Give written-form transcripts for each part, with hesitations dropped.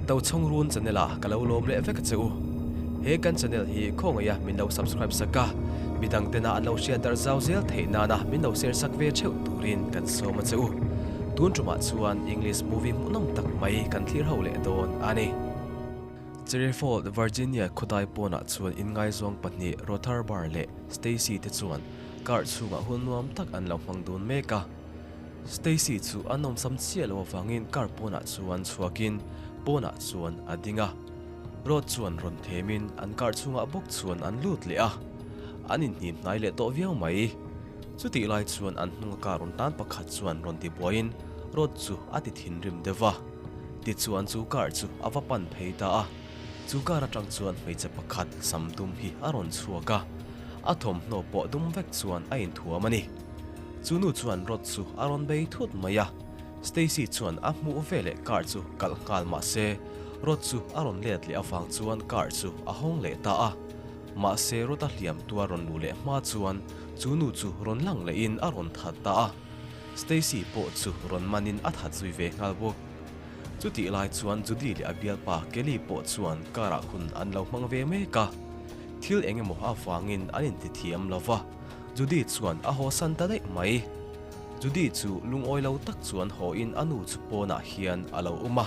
Tochhawng Run channel ah ka lo lawm leh vek a che u. He kan channel hi khawngaih a min lo subscribe sak a, midang tena an lo hriat darh zau zel theih nana min lo share sak ve theuh turin kan sawm a che u. Tun tumah chuan English movie hmuhnawm tak mai kan thlir ho leh dawn a ni. Cherryfold, Virginia khawdai pawnah chuan inngaizawng pahnih Rotherbar leh Stacy te chuan car chhungah hun nuam tak an lo hmang dun mek a. Stacy chu a nawmsam chiah loh avangin car pawnah chuan chhuakin pawnah chuan a ding a. Rod chuan rawn themin an car chhungah bawk chuan an lut leh a. An inhnim hnai leh tawh viau mai. Chutih lai chuan an hnunga car rawn tan pakhat chuan rawn tibuaiin Rod chu a ti thinrim deuh va. Tichuan chu car chu a va pan phei ta a. Chu car atang chuan hmeichhe pakhat sam dum hi a rawn chhuak a. A thawmhnaw pawh dum vek chuan a inthuam a ni. Chu nu chuan Rod chu a rawn bei thut mai a, Stacy chuan a hmuh veleh car chu kalh nghal mah se, Rod chu a rawn let leh avang chuan car chu a hawng leh ta a. Mahse Rod a hliam tuar rawn luh leh hma chuan chu nu chu rawn lang lehin a rawn that ta a. Stacy pawh chu rawn manin a that zui ve nghal bawk. Chutih lai chuan Judy leh a bialpa Kelly pawh chuan car ah hun an lo hmang ve mek a. Thil eng emaw avangin an intithiam lo va. Judy chuan a haw san ta daih mai. Judy chu lungawi lo tak chuan haw in a nu chu pawnah hian a lo awm a.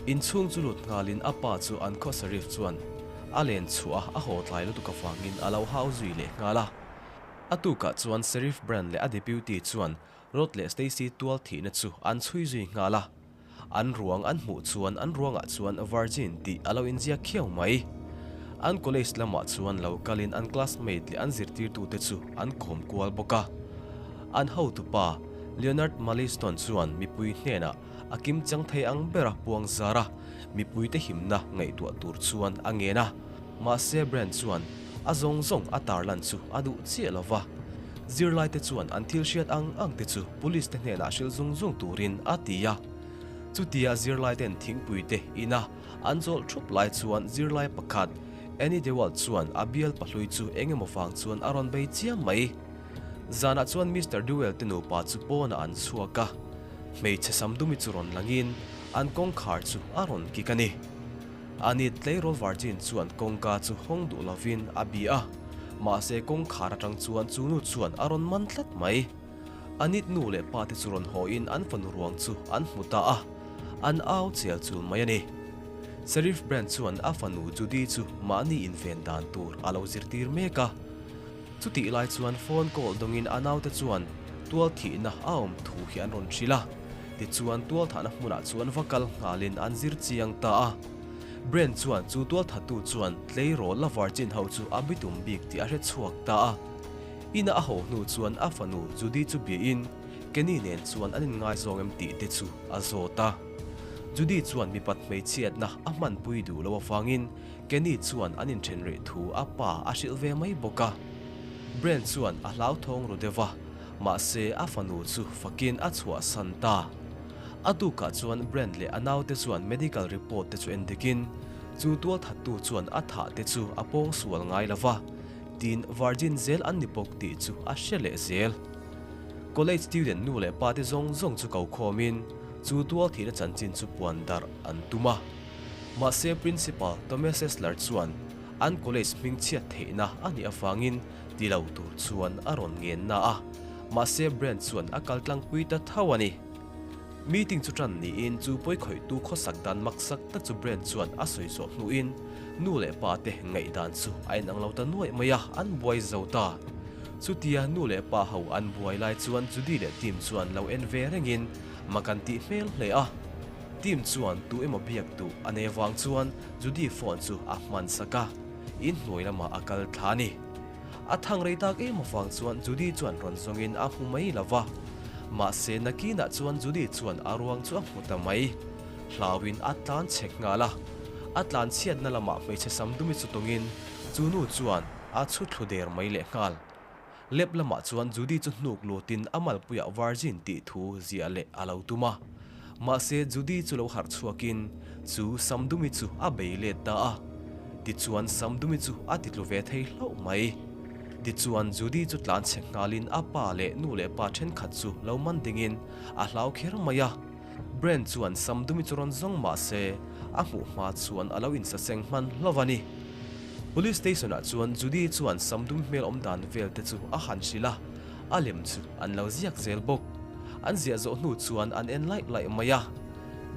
Inchhung chu lut nghalin a pa chu an khaw Sheriff chuan a len chhuah a, a haw tlai lutuk avangin a lo hau zui leh nghal a. A tukah chuan Sheriff Brand leh a deputy chuan Rod leh Stacy tual thihna chu an chhui zui nghal a. An ruang an hmuh chuan an ruangah chuan Virgin tih a lo inziak khiau mai. An college lamah chuan lo kalin an classmate leh an zirtirtute chu an kawm kual bawk a. An hotupa Leonard Maliston chuan mipui hnenah a kim chang thei ang bera puang zar a, mipuite himna ngaihtuah tur chuan a ngen a. Mahse Brand chuan a zawng zawng a tarlan chu a duh chiah lo va. Zirlaite chuan an thil hriat ang ang te chu police te hnenah hrilh zung zung turin a ti a. Chutia zirlaiten thingpui te ina an chawlh thup lai chuan zirlai pakhat Annie Dewald chuan a bial pahlui chu eng emaw vang chuan a rawn bei chiam mai. Zanah chuan Mister Dewell te nupa chu pawnah an chhuak a. Hmeichhe samdumi chu rawn langin an kawngkhar chu a rawn kik a ni. Ani tleirawl Virgin chuan kawngka chu hawng duh lovin a bi a, mahse kawngkhar atang chuan chu nu chuan a rawn man tlat mai. Anit nu leh pa te chu rawn hawiin an fanu ruang chu an hmu ta a, an au chel chul mai a ni. Sheriff Brand chuan a fanu Judy chu mahni inven dan tur a lo zirtir mek a. Chutih lai chuan phone call dawngin a naute chuan tual thihna a awm thu hi an rawn hrilh a, tichuan tual thahna hmunah chuan va kal nghalin an zir chiang ta a. Brent chuan chu tual thattu chuan tleirawl la virgin ho chu a bitum bik tih a hre chhuak ta a. Ina a haw hnu chuan a fanu Judy chu biain Kenny nen chuan an inngaizawng em tih te chu a zawt a. Judy chuan mipat hmeichhiatna a hmanpui duh loh avangin Kenny chuan an inthen rih thu a pa a hrilh ve mai bawk a. Brent chuan a hlauthawng ru deuh a, mahse a fanu chu fakin a chhuahsan ta. A tukah chuan Brent leh a naute chuan medical report te chu en dikin, chu tualthattu chuan a thah te chu a pawng sual ngai lo va, tin virgin zel an ni bawk tih chu a hre leh zel. College student nu leh pa te zawng zawng chu ko khawmin chu tualthihna chanchin chu puan darh an tum a. Mahse Principal Thomas Sessler chuan an college hming chhiat theihna a nih avangin ti lo tur chuan a rawn ngen na a, mahse Brand chuan a kal tlangpui ta tho a ni. Meeting chu tan niin chu pawikhawihtu khawsak dan maksak tak chu Brand chuan a sawi zawh hnuin nu leh pa te ngaihdan chu a inang lo ta nuaih mai a, an buai zo ta. Chutia nu leh pa ho an buai lai chuan Judy leh Tim chuan lo en ve rengin mak an tih hmel hle a. Tim chuan tu emaw biak duh a nei avang chuan Judy phone chu a hman sak a, inhnuai lamah a kal thla a ni. A thang rei tak em avang chuan Judy chuan rawn zawngin a hmu mai lo va. Mahse nakinah chuan Judy chuan a ruang chu a hmu ta mai. Hlauin a tlan chhek nghal a. A tlan chhiatna lamah hmeichhe samdumi chu tawngin chu nu chuan a chhu thlu der mai leh nghal. Lep lamah chuan Judy chu hnuk lutin a malpuiah Virgin tih thu ziah leh a lo tum a. Mahse Judy chu lo harh chhuakin chu Samdumi chu a bei let ta a. Tichuan Samdumi chu a titlu ve thei hlauh mai. Tichuan Judy chu tlan chhe nghalin a pa leh nu leh pa thenkhat chu lo man dingin a hlau kher mai a. Brent chuan Samdumi chu rawn zawng mahse A hmuh hma chuan a lo insaseng hman hlauh a ni. Police station ah chuan Judy chuan samdum hmel awm dan vel te chu a han hrilh a, a lem chu an lo ziak zel bawk. An ziah zawh hnu chuan an en laih laih mai a.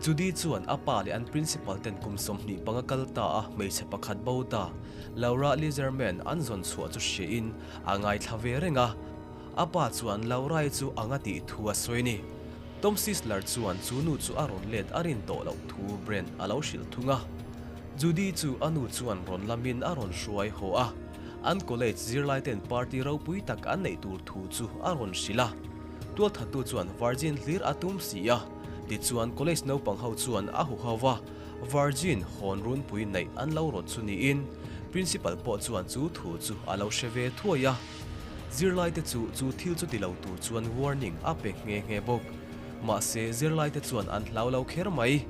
Judy chuan a pa leh an principal ten kum 25 kal ta a hmeichhe pakhat bo ta Laura Lizerman an zawn chhuah chu hria in a ngaithla ve reng a. A pa chuan Laura-i chu ang a tih thu a sawi ni. Tom Sisler chuan chu nu chu a rawn let a rin tawh loh thu Brent a lo hrilh thung a. Judy chu a nu chuan rawn lamin a rawn hruai haw a, an college zirlaiten party ropui tak an neih tur thu chu a rawn hrilh a. Tualthattu chuan Virgin hlir a tum si a, tichuan college naupang ho chuan a huho va, Virgin hawn runpui neih an lo rawt chu niin Principal pawh chuan chu thu chu a lo hre ve thuai a. Zirlaite chu chu thil chu ti lo tur chuan warning a pe nghe nghe bawk. Mahse zirlaite chuan an hlau lo kher mai.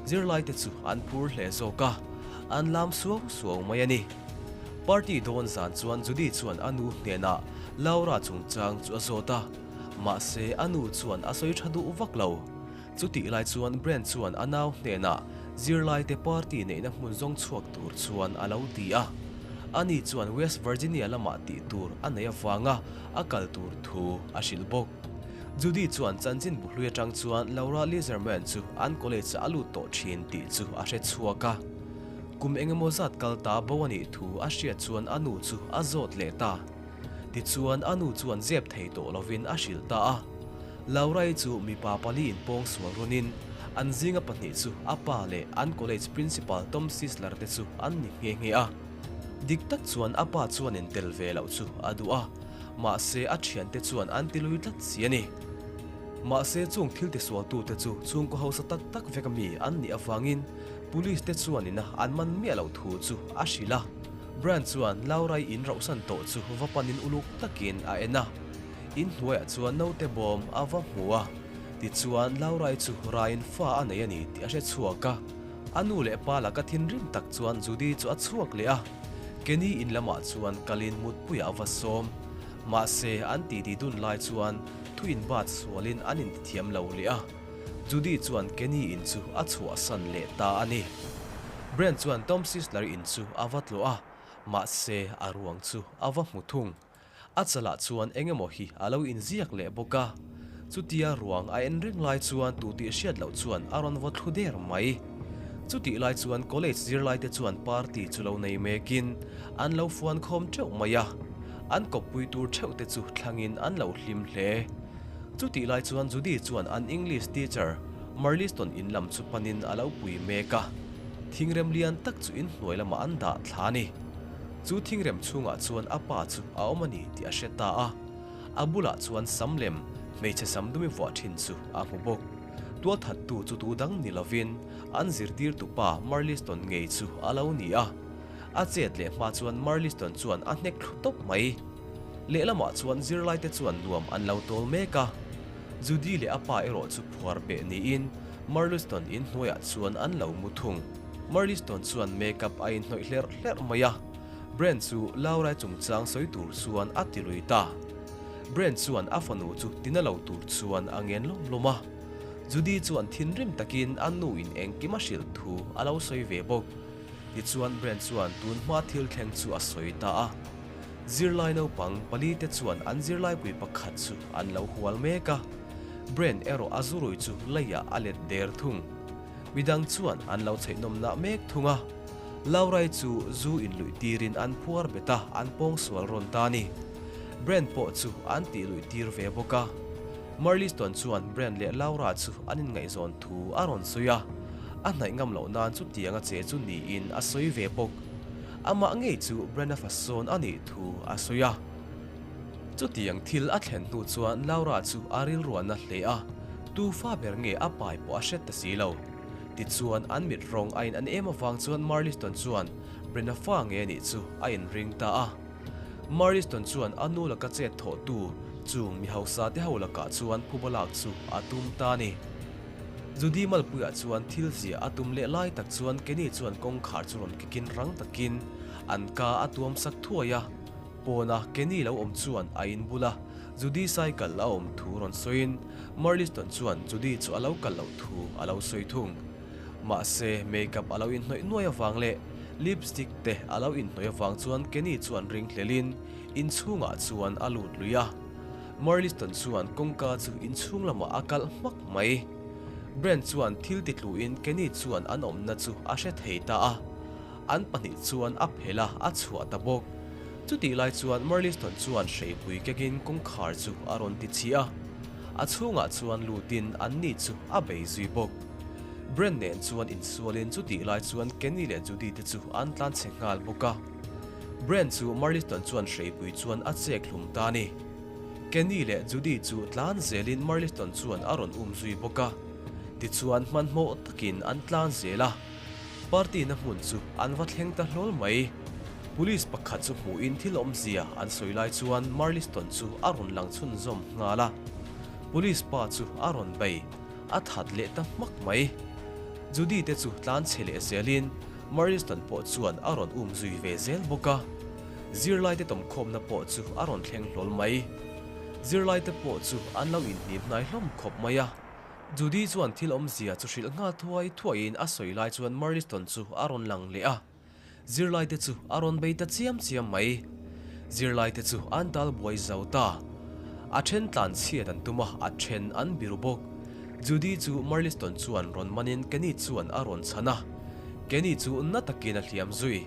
Zirlaite chu an phur hle zawk a, an lam suau suau mai a ni. Party dawn zan chuan Judy chuan a nu hnenah Laura chungchang chu a zawt a, mahse a nu chuan a sawi tha duh vak lo. Chutih lai chuan Brent chuan a nau hnenah zirlaite party neihna hmun zawng chhuak tur chuan a lo ti a. Ani chuan West Virginia lamah tih tur a nei avanga a kal tur thu a hrilh bawk. Judy chuan chanchin bu hlui atang chuan Laura Lizerman chu an college-ah a lut tawh thin tih chu a hre chhuak a. Kum engemaw zat kal ta bo a nih thu a hriat chuan a nu chu a zawt leh ta. Tichuan a nu chuan zep thei tawh lovin a hrilh ta a. Laura-i chu mipa pali inpawng sual rawnin an zinga pahnih chu a pa leh an college principal Tom Sisler te chu an ni nghe nghe a. Dik tak chuan a pa chuan intel ve loh chu a duh a, mahse a thiante chuan an ti lui tlat si a ni. Mahse chung thil tisualtute chu chhungkaw hausa tak tak vek ami an nih avangin police te chuan ina an man miah loh thu chu a hrilh a. Brian chuan Laura-i in rauhsan tawh chu va panin uluk takin a en a. In hnuaiah chuan naute bawm a va hmu a, tichuan Laura-i chu raiin fa a nei a ni tih a hre chhuak a. A nu leh pa laka thinrim tak chuan Judy chu a chhuak leh a, Kenny in lamah chuan kalin mutpuiah a va sawm. Mahse, an titi dun lai chuan thu inbat sualin an intithiam lo leh a, Judy chuan Kenny in chu a chhuahsan leh ta a ni. Brent chuan Tom Sisler in chu a va tlawh a, mahse a ruang chu a va hmu thung. A chalah chuan eng emaw hi a lo inziak leh bawk a, chutia ruang a en reng lai chuan tu tih hriat loh chuan a rawn vaw thlu der mai. Chutih lai chuan college zirlaite chuan party chu lo nei mekin an lo fuan khawm teuh mai a, an kawppui tur theuh te chu thlangin an lo hlim hle. Chutih lai chuan Judy chuan an English teacher Marliston in lam chu panin a lo pui mek a, thingrem lian tak chu inhnuai lamah an dah thla a ni. Chu thingrem chhungah chuan a pa chu a awm a ni tih a hre ta a. A bulah chuan sam lem, hmeichhe sam dumi vuah thin chu a hmu bawk. Tualthattu chu tu dang ni lovin an zirtirtu pa Marliston ngei chu a lo ni a. A chet leh hma chuan Marliston chuan a hnek thlu tawp mai. Lehlamah chuan zirlaite chuan nuam an lo tawl mek a. Judy leh a pa erawh chu phuar beh niin Marliston inhnuaiah chuan an lo mu thung. Marliston chuan makeup a inhnawih hlerh hlerh mai a, Brent chu Laura-i chungchang sawi tur chuan a ti lui ta. Brent chuan a fanu chu tina lo tur chuan a ngen lawm lawm a. Judy chuan thinrim takin a nu in engkim a hrilh thu a lo sawi ve bawk. Tichuan Brent chuan tun hma thil thleng chu a sawi ta a. Zirlai naupang pali te chuan an zirlaipui pakhat chu an lo hual mek a, Brent erawh a zurui chu leiah a let der thung. Midang chuan an lo chheihnawmnah mek thung a, Laurai chu zu inluih tirin an phuar bet a, an pawngsual rawn ta a ni. Brent pawh chu an tih luih tir ve bawk a. Marliston chuan Brent leh Laura chu an inngaihzawn thu a rawn sawi a, a hnaih ngam loh nan chutiang a che chu niin a sawi ve bawk. Amah ngei chu Brent-a fasawn a nih thu a sawi a. Chutiang thil a thlen hnu chuan Laura chu a rilruahna hle a, tu fa ber nge a pai pawh a hret ta si lo. Tichuan an mit rawng a in an em avang chuan Marliston chuan Brenna fa nge anih chu a inring ta a. Marliston chuan a nu laka chet thawhtu chung mi hausa te ho lakah chuan phuba lak chu a tum ta a ni. Judy Malpuia chuan thil ziah a tum leh lai tak chuan Kenny chuan kawngkhar chu rawn kikin rang takin an ka a tuam sak thuai a. Pawna Kenny lo awm chuan a in bula Judy cycle a awm thu rawn sawiin Marliston chuan Judy chu a lo kal loh thu a lo sawi thung. Mahse, makeup a lo inhnawih nuai avang leh lipstick te a lo inhnawih avang chuan Kenny chuan ringhlelin inchhungah chuan a lut lui a. Murliston chuan kawngka chu inchhung lamah a kalh hmak mai. Brent chuan thil titluin Kenny chuan an awmna chu a hre thei ta a. An pahnih chuan a phelh a, a chhuah ta bawk. Chutih lai chuan Murliston chuan hreipui kekin kawngkhar chu a rawn ti chhi a. A chhungah chuan lutin anni chu a bei zui bawk. Brent nen chuan insualin chutih lai chuan Kenny leh Judy te chu an tlan chhe nghal bawk a. Brent chu Murliston chuan hreipui chuan a chek hlum ta a ni. Kenny leh Judy chu tlan zelin Murliston chuan a rawn um zui bawk a. Tichuan hmanhmawh takin an tlan zel a. Party na hmun chu an va thleng ta hlawl mai. Police pakhat chu hmuhin thil awmzia an sawi lai chuan Murliston chu a rawn lang chhunzawm nghal a. Police pa chu a rawn bei, a that leh ta hmak mai. Judy te chu tlan chhe leh zelin Murliston pawh chuan a rawn um zui ve zel bawk a. Zirlaite tawmkhawmna pawh chu a rawn thleng hlawl mai. Zirlaite pawh chu an lo inhnim hnai hlawm khawp mai a. Judy chuan thil awmzia chu hrilh nghal thuai thuaiin a sawi lai chuan Murliston chu a rawn lang leh a, zirlaite chu a rawn bei ta chiam chiam mai. Zirlaite chu an tal buai zo ta. A then tlan chhiat an tum a, a then an biru bawk. Judy chu Murliston chuan rawn manin Kenny chuan a rawn chhan a, Kenny chu na takin a hliam zui.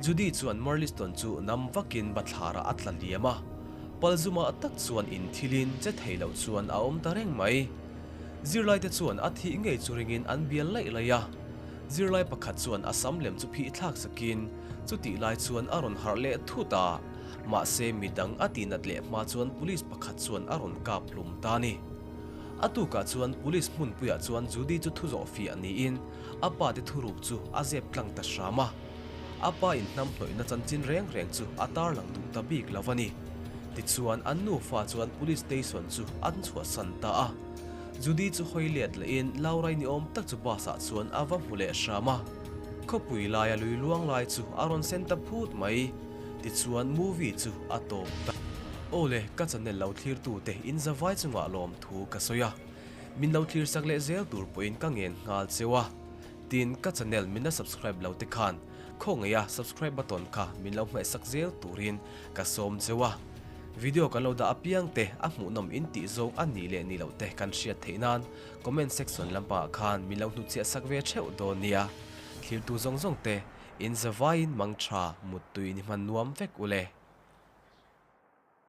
Judy chuan Murliston chu nam vakin bathlarah a tla liam a, palzumah tak chuan inthilin che thei loh chuan a awm ta reng mai. Zirlaite chuan a thih ngei chu ringin an bial laih laih a, zirlai pakhat chuan a sam lem chu phih thlak sakin chutih lai chuan a rawn harh leh thut a, mahse midang a tihnat leh hma chuan police pakhat chuan a rawn kap hlum ta a ni. A tukah chuan police hmunpuiah chuan Judy chu thu zawh fiah niin a pa te thuruk chu a zep tlang ta hram a. A pa in hnam hnawihna chanchin reng reng chu a tarlang duh ta bik lo a ni. Tichuan an nufa chuan Police Station chu an chhuahsan ta a. Judy chu hawi let lehin Laurai ni awm tak chu bus ah chuan a va hmu leh hram a. Khawpui laia lui luang lai chu a rawn sen ta phut mai. Tichuan movie chu a tawp ta. Aw le, ka channel lo thlirtute in zavai chungah lawmthu ka sawi a. Min lo thlirsak leh zel tur pawhin ka ngen nghal cheu a. Tin, ka channel min la subscribe lo te khan khawngaih a subscribe button kha min lo hmehsak zel turin ka sawm cheu a. Video kan lo dah apiang te a hmuhnawm in tih zawng a nih leh nih loh te kan hriat theih nan comment section lampangah khan min lo hnutchhiah sak ve theuh dawn nia. Thlirtu zawng zawng te in zavaiin mangtha muttui ni hman nuam vek ule.